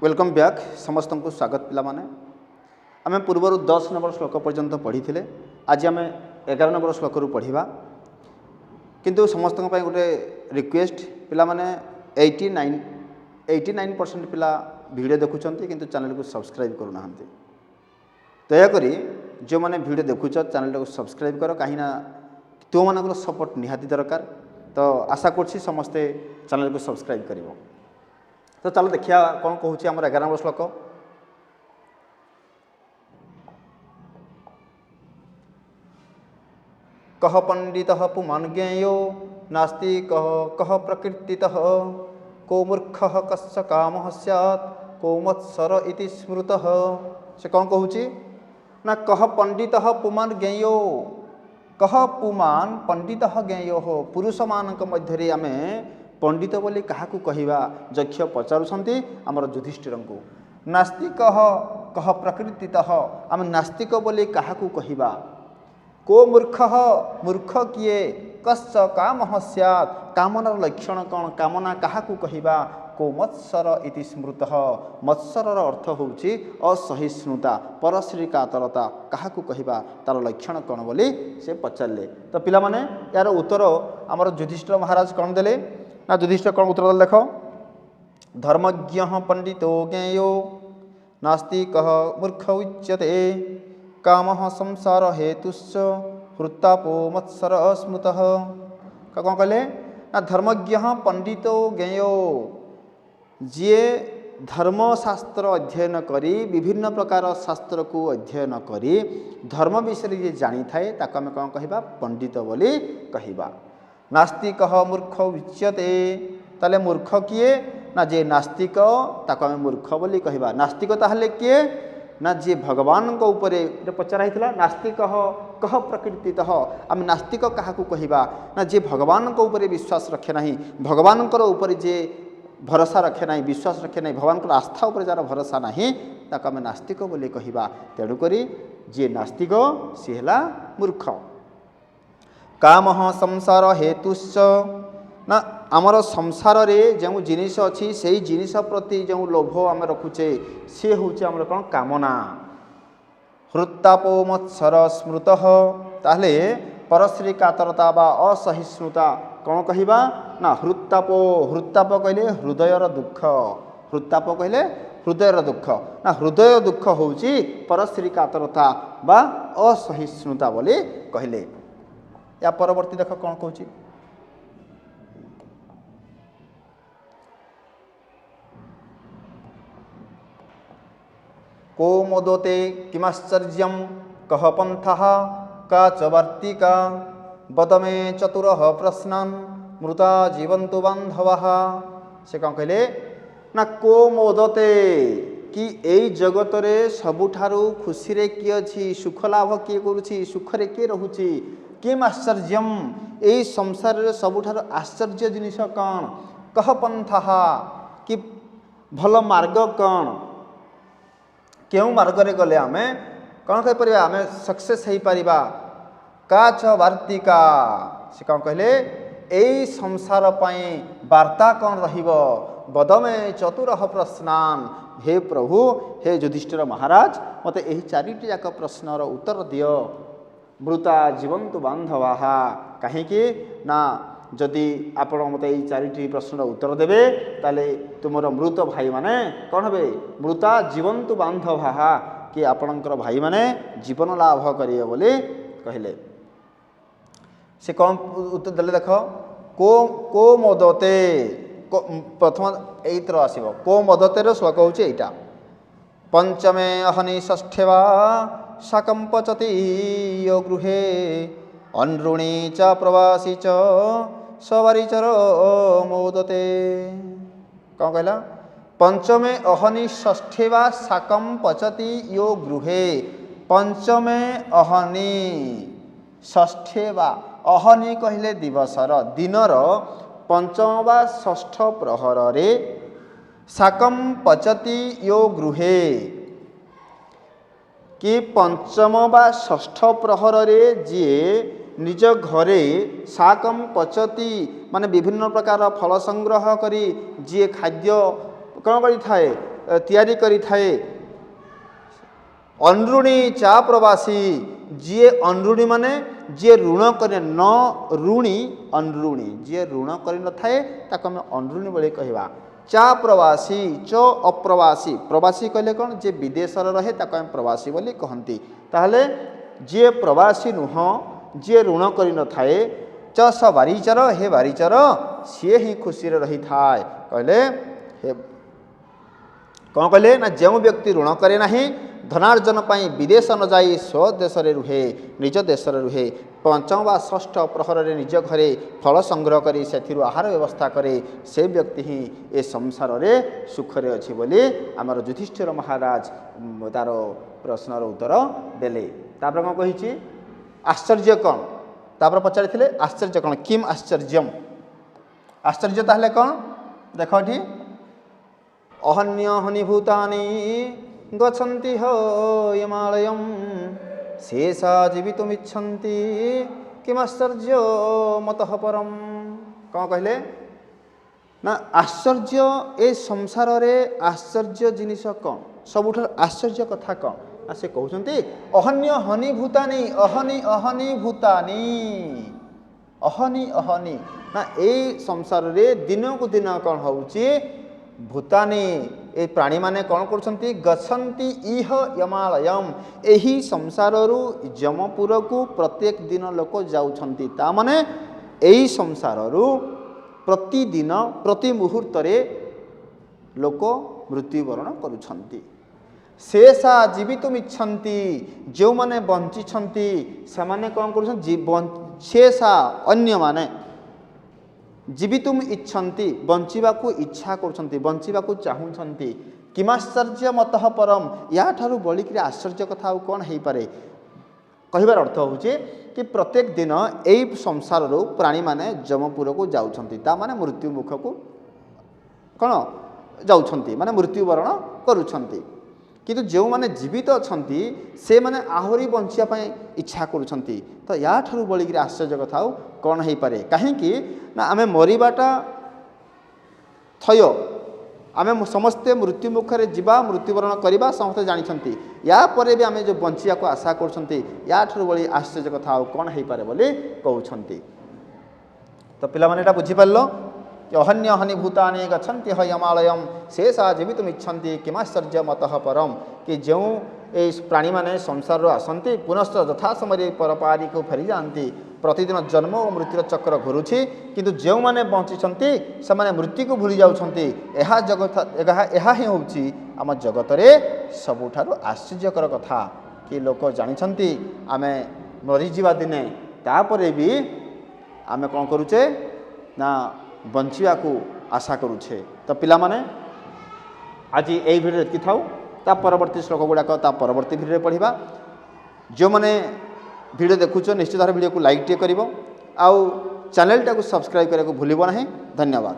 Welcome back. ସମସ୍ତଙ୍କୁ ସ୍ୱାଗତ ପିଲାମାନେ। ଆମେ ପୂର୍ବରୁ 10 ନମ୍ବର ଶ୍ଲୋକ ପର୍ଯ୍ୟନ୍ତ ପଢ଼ିଥିଲେ। ଆଜି ଆମେ 11 ନମ୍ବର ଶ୍ଲୋକରୁ ପଢ଼ିବା। କିନ୍ତୁ ସମସ୍ତଙ୍କ ପାଇଁ ଗୋଟେ ରିକ୍ୱେଷ୍ଟ ପିଲାମାନେ, 89% ପିଲା ଭିଡ଼ିଓ ଦେଖୁଛନ୍ତି କିନ୍ତୁ ଚ୍ୟାନେଲକୁ ସବସ୍କ୍ରାଇବ୍ କରୁନାହାନ୍ତି। ଦୟାକରି ଯେଉଁମାନେ ଭିଡ଼ିଓ ଦେଖୁଛ, ଚ୍ୟାନେଲଟାକୁ ସବସ୍କ୍ରାଇବ୍ କର, କାହିଁକିନା ତୁମମାନଙ୍କର ସପୋର୍ଟ ନିହାତି ଦରକାର। ତ ଆଶା କରୁଛି ସମସ୍ତେ ଚ୍ୟାନେଲକୁ ସବସ୍କ୍ରାଇବ୍ କରିବ। ତ ଚାଲ ଦେଖିବା କ'ଣ କହୁଛି ଆମର 11 ନମ୍ବର ଶ୍ଲୋକ। କହ ପଣ୍ଡିତଃ ପୁମାନ୍ ଜ୍ଞେୟୋ ନାସ୍ତି କହ କହ ପ୍ରକୀର୍ତ୍ତିତଃ କୋ ମୂର୍ଖଃ କସ୍ୟ କାମଃ ସ୍ୟାତ୍ କୋ ମତ୍ସର ଇତି ସ୍ମୃତଃ। ସେ କ'ଣ କହୁଛି ନା, କହ ପଣ୍ଡିତଃ ପୁମାନ୍ ଜ୍ଞେୟୋ, କହ ପୁମାନ୍ ପଣ୍ଡିତଃ ଜ୍ଞେୟୋ, ପୁରୁଷମାନଙ୍କ ମଧ୍ୟରେ ଆମେ ପଣ୍ଡିତ ବୋଲି କାହାକୁ କହିବା? ଯକ୍ଷ ପଚାରୁଛନ୍ତି ଆମର ଯୁଧିଷ୍ଠିରଙ୍କୁ। ନାସ୍ତିକ କହ ପ୍ରକୀର୍ତ୍ତିତଃ, ଆମେ ନାସ୍ତିକ ବୋଲି କାହାକୁ କହିବା? କୋ ମୂର୍ଖ, ମୂର୍ଖ କିଏ? କସ୍ୟ କାମଃ ସ୍ୟାତ୍, କାମନାର ଲକ୍ଷଣ କ'ଣ? କାମନା କାହାକୁ କହିବା? କୋ ମତ୍ସର ଇତି ସ୍ମୃତଃ, ମତ୍ସରର ଅର୍ଥ ହେଉଛି ଅସହିଷ୍ଣୁତା, ପରଶ୍ରୀ କାତରତା କାହାକୁ କହିବା, ତାର ଲକ୍ଷଣ କ'ଣ ବୋଲି ସେ ପଚାରିଲେ। ତ ପିଲାମାନେ, ଏହାର ଉତ୍ତର ଆମର ଯୁଧିଷ୍ଠିର ମହାରାଜ କ'ଣ ଦେଲେ ନା, ଯୁଧିଷ୍ଠିର କ'ଣ ଉତ୍ତର ଦେଲେ ଦେଖ। ଧର୍ମଜ୍ଞ ପଣ୍ଡିତୋ ଜ୍ଞେୟୋ ନାସ୍ତିକଃ ମୂର୍ଖ ଉଚ୍ୟତେ କାମଃ ସଂସାର ହେତୁଶ୍ଚ ହୃତ୍ତାପୋ ମତ୍ସର ସ୍ମୃତଃ। କ'ଣ କହିଲେ ନା, ଧର୍ମଜ୍ଞ ପଣ୍ଡିତୋ ଜ୍ଞେୟୋ, ଯିଏ ଧର୍ମଶାସ୍ତ୍ର ଅଧ୍ୟୟନ କରି, ବିଭିନ୍ନ ପ୍ରକାର ଶାସ୍ତ୍ରକୁ ଅଧ୍ୟୟନ କରି ଧର୍ମ ବିଷୟରେ ଯିଏ ଜାଣିଥାଏ, ତାକୁ ଆମେ କ'ଣ କହିବା? ପଣ୍ଡିତ ବୋଲି କହିବା। ନାସ୍ତିକ ମୂର୍ଖ ଉଚ୍ୟତେ, ତାହେଲେ ମୂର୍ଖ କିଏ ନା, ଯିଏ ନାସ୍ତିକ ତାକୁ ଆମେ ମୂର୍ଖ ବୋଲି କହିବା। ନାସ୍ତିକ ତାହେଲେ କିଏ ନା, ଯିଏ ଭଗବାନଙ୍କ ଉପରେ, ଏଇଟା ପଚରା ହେଇଥିଲା, ନାସ୍ତିକ କହ ପ୍ରକୀର୍ତ୍ତିତଃ, ଆମେ ନାସ୍ତିକ କାହାକୁ କହିବା ନା, ଯିଏ ଭଗବାନଙ୍କ ଉପରେ ବିଶ୍ୱାସ ରଖେ ନାହିଁ, ଭଗବାନଙ୍କର ଉପରେ ଯିଏ ଭରସା ରଖେ ନାହିଁ, ବିଶ୍ୱାସ ରଖେ ନାହିଁ, ଭଗବାନଙ୍କର ଆସ୍ଥା ଉପରେ ଯାହାର ଭରସା ନାହିଁ, ତାକୁ ଆମେ ନାସ୍ତିକ ବୋଲି କହିବା। ତେଣୁକରି ଯିଏ ନାସ୍ତିକ ସିଏ ହେଲା ମୂର୍ଖ। କାମଃ ସଂସାର ହେତୁଶ୍ଚ, ନା ଆମର ସଂସାରରେ ଯେଉଁ ଜିନିଷ ଅଛି, ସେଇ ଜିନିଷ ପ୍ରତି ଯେଉଁ ଲୋଭ ଆମେ ରଖୁଛେ, ସିଏ ହେଉଛି ଆମର କ'ଣ? କାମନା। ହୃତ୍ତାପୋ ମତ୍ସର ସ୍ମୃତଃ, ତାହେଲେ ପରଶ୍ରୀ କାତରତା ବା ଅସହିଷ୍ଣୁତା କ'ଣ କହିବା ନା, ହୃତ୍ତାପ। ହୃତ୍ତାପ କହିଲେ ହୃଦୟର ଦୁଃଖ। ହୃତ୍ତାପ କହିଲେ ହୃଦୟର ଦୁଃଖ ନା, ହୃଦୟ ଦୁଃଖ ହେଉଛି ପରଶ୍ରୀ କାତରତା ବା ଅସହିଷ୍ଣୁତା ବୋଲି କହିଲେ। ୟା ପରବର୍ତ୍ତୀ ଦେଖ କ'ଣ କହୁଛି। କୋ ମୋଦତେ କିମାଶ୍ଚର୍ଯ୍ୟಂ କହ ପନ୍ଥଃ କା ଚ ବାର୍ତ୍ତିକା ବଦ ମେ ଚତୁରଃ ପ୍ରଶ୍ନାନ୍ ମୃତା ଜୀବନ୍ତୁ ବାନ୍ଧବାଃ। ସେ କ'ଣ କହିଲେ ନା, କୋ ମୋଦତେ, କି ଏଇ ଜଗତରେ ସବୁଠାରୁ ଖୁସିରେ କିଏ ଅଛି? ସୁଖ ଲାଭ କିଏ କରୁଛି? ସୁଖରେ କିଏ ରହୁଛି? କିମ୍ ଆଶ୍ଚର୍ଯ୍ୟମ୍, ଏଇ ସଂସାରରେ ସବୁଠାରୁ ଆଶ୍ଚର୍ଯ୍ୟ ଜିନିଷ କ'ଣ? କହ ପନ୍ଥଃ, କି ଭଲ ମାର୍ଗ କ'ଣ? କେଉଁ ମାର୍ଗରେ ଗଲେ ଆମେ କ'ଣ କହିପାରିବା, ଆମେ ସକ୍ସେସ୍ ହେଇପାରିବା? କାଚ ବାର୍ତ୍ତିକା, ସେ କ'ଣ କହିଲେ, ଏଇ ସଂସାର ପାଇଁ ବାର୍ତ୍ତା କ'ଣ ରହିବ? ବଦମେ ଚତୁରଃ ପ୍ରଶ୍ନାନ୍, ହେ ପ୍ରଭୁ, ହେ ଯୁଧିଷ୍ଠିର ମହାରାଜ, ମୋତେ ଏହି ଚାରିଟି ଯାକ ପ୍ରଶ୍ନର ଉତ୍ତର ଦିଅ। ମୃତା ଜୀବନ୍ତୁ ବାନ୍ଧବାହା, କାହିଁକି ନା ଯଦି ଆପଣ ମୋତେ ଏଇ ଚାରିଟି ପ୍ରଶ୍ନର ଉତ୍ତର ଦେବେ, ତାହେଲେ ତୁମର ମୃତ ଭାଇମାନେ କ'ଣ ହେବେ? ମୃତା ଜୀବନ୍ତୁ ବାନ୍ଧବାହା, କି ଆପଣଙ୍କର ଭାଇମାନେ ଜୀବନ ଲାଭ କରିବେ ବୋଲି କହିଲେ। ସେ କ'ଣ ଉତ୍ତର ଦେଲେ ଦେଖ। କୋ ମୋଦତେ, ପ୍ରଥମ ଏଇଥର ଆସିବ କୋ ମଦତେର ଶ୍ଲୋକ ହେଉଛି ଏଇଟା। ପଞ୍ଚମେ ଅହନି ଷଷ୍ଠେ ବା ଶାକಂ ପଚତି ୟୋ ଗୃହେ ଅନୃଣୀ ଚ ପ୍ରବାସୀ ଚ ସବାରିଚର ମୋଦତେ। କ'ଣ କହିଲା? ପଞ୍ଚମେ ଅହନି ଷଷ୍ଠେ ବା ଶାକಂ ପଚତି ୟୋ ଗୃହେ। ପଞ୍ଚମେ ଅହନି ଷଷ୍ଠେ ବା, ଅହନି କହିଲେ ଦିବସର, ଦିନର ପଞ୍ଚମ ବା ଷଷ୍ଠ ପ୍ରହରରେ, ଶାକಂ ପଚତି ୟୋ ଗୃହେ, କି ପଞ୍ଚମ ବା ଷଷ୍ଠ ପ୍ରହରରେ ଯିଏ ନିଜ ଘରେ ଶାକಂ ପଚତି ମାନେ ବିଭିନ୍ନ ପ୍ରକାର ଫଳ ସଂଗ୍ରହ କରି ଯିଏ ଖାଦ୍ୟ କ'ଣ କରିଥାଏ? ତିଆରି କରିଥାଏ। ଅନୃଣୀ ଚା ପ୍ରବାସୀ, ଯିଏ ଅନୃଣୀ ମାନେ ଯିଏ ଋଣ କରେ ନ, ଋଣୀ ଅନୃଣୀ, ଯିଏ ଋଣ କରିନଥାଏ ତାକୁ ଆମେ ଅନୃଣୀ ବୋଲି କହିବା। ଚା ପ୍ରବାସୀ ଚ ଅପ୍ରବାସୀ, ପ୍ରବାସୀ କହିଲେ କ'ଣ? ଯିଏ ବିଦେଶରେ ରହେ ତାକୁ ଆମେ ପ୍ରବାସୀ ବୋଲି କହନ୍ତି। ତାହେଲେ ଯିଏ ପ୍ରବାସୀ ନୁହଁ, ଯିଏ ଋଣ କରିନଥାଏ, ଚ ସ ବାରିଚର, ହେ ବାରିଚର, ସିଏ ହିଁ ଖୁସିରେ ରହିଥାଏ। କହିଲେ ହେ କ'ଣ କହିଲେ ନା, ଯେଉଁ ବ୍ୟକ୍ତି ଋଣ କରେ ନାହିଁ, ଧନାର୍ଜନ ପାଇଁ ବିଦେଶ ନ ଯାଇ ସ୍ୱଦେଶରେ ରୁହେ, ନିଜ ଦେଶରେ ରୁହେ, ପଞ୍ଚମ ବା ଷଷ୍ଠ ପ୍ରହରରେ ନିଜ ଘରେ ଫଳ ସଂଗ୍ରହ କରି ସେଥିରୁ ଆହାର ବ୍ୟବସ୍ଥା କରେ, ସେ ବ୍ୟକ୍ତି ହିଁ ଏ ସଂସାରରେ ସୁଖରେ ଅଛି ବୋଲି ଆମର ଯୁଧିଷ୍ଠିର ମହାରାଜ ତାର ପ୍ରଶ୍ନର ଉତ୍ତର ଦେଲେ। ତାପରେ କ'ଣ କହିଛି? ଆଶ୍ଚର୍ଯ୍ୟ କ'ଣ? ତାପରେ ପଚାରିଥିଲେ ଆଶ୍ଚର୍ଯ୍ୟ କ'ଣ? କିମ୍ ଆଶ୍ଚର୍ଯ୍ୟମ୍, ଆଶ୍ଚର୍ଯ୍ୟ ତାହେଲେ କ'ଣ? ଦେଖ ଏଠି, ଅହନ୍ୟ ହନିଭୂତାନି ଗଛନ୍ତି ହିମାଳୟಂ ଶେଷା ଜୀବିତୁମିଚ୍ଛନ୍ତି କିମାଶ୍ଚର୍ଯ୍ୟ ମତଃ ପରମ୍। କ'ଣ କହିଲେ ନା, ଆଶ୍ଚର୍ଯ୍ୟ, ଏ ସଂସାରରେ ଆଶ୍ଚର୍ଯ୍ୟ ଜିନିଷ କ'ଣ? ସବୁଠାରୁ ଆଶ୍ଚର୍ଯ୍ୟ କଥା କ'ଣ? ନା, ସେ କହୁଛନ୍ତି ଅହନ୍ୟ ହନି ଭୂତାନି, ଅହନି ଅହନି ଭୂତାନି, ଅହନି ଅହନି, ନା ଏଇ ସଂସାରରେ ଦିନକୁ ଦିନ କ'ଣ ହେଉଛି? ଭୂତାନି, ଏ ପ୍ରାଣୀମାନେ କ'ଣ କରୁଛନ୍ତି? ଗଛନ୍ତି ଇହ ୟମାଳୟମ୍, ଏହି ସଂସାରରୁ ଯମପୁରକୁ ପ୍ରତ୍ୟେକ ଦିନ ଲୋକ ଯାଉଛନ୍ତି। ତା ମାନେ ଏଇ ସଂସାରରୁ ପ୍ରତିଦିନ ପ୍ରତି ମୁହୂର୍ତ୍ତରେ ଲୋକ ମୃତ୍ୟୁବରଣ କରୁଛନ୍ତି। ଶେଷା ଜୀବିତୁମିଚ୍ଛନ୍ତି, ଯେଉଁମାନେ ବଞ୍ଚିଛନ୍ତି ସେମାନେ କ'ଣ କରୁଛନ୍ତି? ଶେଷା ଅନ୍ୟମାନେ, ଜୀବିତୁମ୍ ଇଚ୍ଛନ୍ତି, ବଞ୍ଚିବାକୁ ଇଚ୍ଛା କରୁଛନ୍ତି, ବଞ୍ଚିବାକୁ ଚାହୁଁଛନ୍ତି। କିମାଶ୍ଚର୍ଯ୍ୟ ମତଃ ପରମ, ୟାଠାରୁ ବଳିକିରି ଆଶ୍ଚର୍ଯ୍ୟ କଥା ଆଉ କ'ଣ ହେଇପାରେ? କହିବାର ଅର୍ଥ ହେଉଛି କି ପ୍ରତ୍ୟେକ ଦିନ ଏଇ ସଂସାରରୁ ପ୍ରାଣୀମାନେ ଯମପୁରକୁ ଯାଉଛନ୍ତି, ତା ମାନେ ମୃତ୍ୟୁ ମୁଖକୁ କ'ଣ ଯାଉଛନ୍ତି, ମାନେ ମୃତ୍ୟୁବରଣ କରୁଛନ୍ତି। କିନ୍ତୁ ଯେଉଁମାନେ ଜୀବିତ ଅଛନ୍ତି ସେମାନେ ଆହୁରି ବଞ୍ଚିବା ପାଇଁ ଇଚ୍ଛା କରୁଛନ୍ତି। ତ ୟାଠାରୁ ବଳିକିରି ଆଶ୍ଚର୍ଯ୍ୟ କଥା ଆଉ କ'ଣ ହେଇପାରେ? କାହିଁକି ନା ଆମେ ମରିବାଟା ଥୟ, ଆମେ ସମସ୍ତେ ମୃତ୍ୟୁ ମୁଖରେ ଯିବା, ମୃତ୍ୟୁବରଣ କରିବା ସମସ୍ତେ ଜାଣିଛନ୍ତି। ୟା ପରେ ବି ଆମେ ଯେଉଁ ବଞ୍ଚିବାକୁ ଆଶା କରୁଛନ୍ତି, ୟାଠାରୁ ବଳି ଆଶ୍ଚର୍ଯ୍ୟ କଥା ଆଉ କ'ଣ ହେଇପାରେ ବୋଲି କହୁଛନ୍ତି। ତ ପିଲାମାନେ ଏଇଟା ବୁଝିପାରିଲ କି ଅହନ୍ୟ ହନି ଭୂତାନି ଗଛନ୍ତି ହୟମାଳୟମ୍ ଶେଷା ଜୀବିତୁମିଚ୍ଛନ୍ତି କିମାଶ୍ଚର୍ଯ୍ୟ ମତଃ ପରମ୍, କି ଯେଉଁ ଏଇ ପ୍ରାଣୀମାନେ ସଂସାରରୁ ଆସନ୍ତି, ପୁନଶ୍ଚ ଯଥା ସମୟରେ ପରପାରିକୁ ଫେରିଯାଆନ୍ତି। ପ୍ରତିଦିନ ଜନ୍ମ ଓ ମୃତ୍ୟୁର ଚକ୍ର ଘୁରୁଛି, କିନ୍ତୁ ଯେଉଁମାନେ ବଞ୍ଚିଛନ୍ତି ସେମାନେ ମୃତ୍ୟୁକୁ ଭୁଲି ଯାଉଛନ୍ତି। ଏହା ଜଗତ, ଏହା ହିଁ ହେଉଛି ଆମ ଜଗତରେ ସବୁଠାରୁ ଆଶ୍ଚର୍ଯ୍ୟକର କଥା କି ଲୋକ ଜାଣିଛନ୍ତି ଆମେ ମରିଯିବା ଦିନେ, ତାପରେ ବି ଆମେ କ'ଣ କରୁଛେ ନା ବଞ୍ଚିବାକୁ ଆଶା କରୁଛେ। ତ ପିଲାମାନେ ଆଜି ଏଇ ଭିଡ଼ିଓରେ ଏତିକି ଥାଉ, ତା ପରବର୍ତ୍ତୀ ଶ୍ଲୋକ ଗୁଡ଼ାକ ତା ପରବର୍ତ୍ତୀ ଭିଡ଼ିଓରେ ପଢ଼ିବା। ଯେଉଁମାନେ ଭିଡ଼ିଓ ଦେଖୁଛ ନିଶ୍ଚିତ ଭାବରେ ଭିଡ଼ିଓକୁ ଲାଇକ୍ ଟିକେ କରିବ ଆଉ ଚ୍ୟାନେଲଟାକୁ ସବସ୍କ୍ରାଇବ୍ କରିବାକୁ ଭୁଲିବ ନାହିଁ। ଧନ୍ୟବାଦ।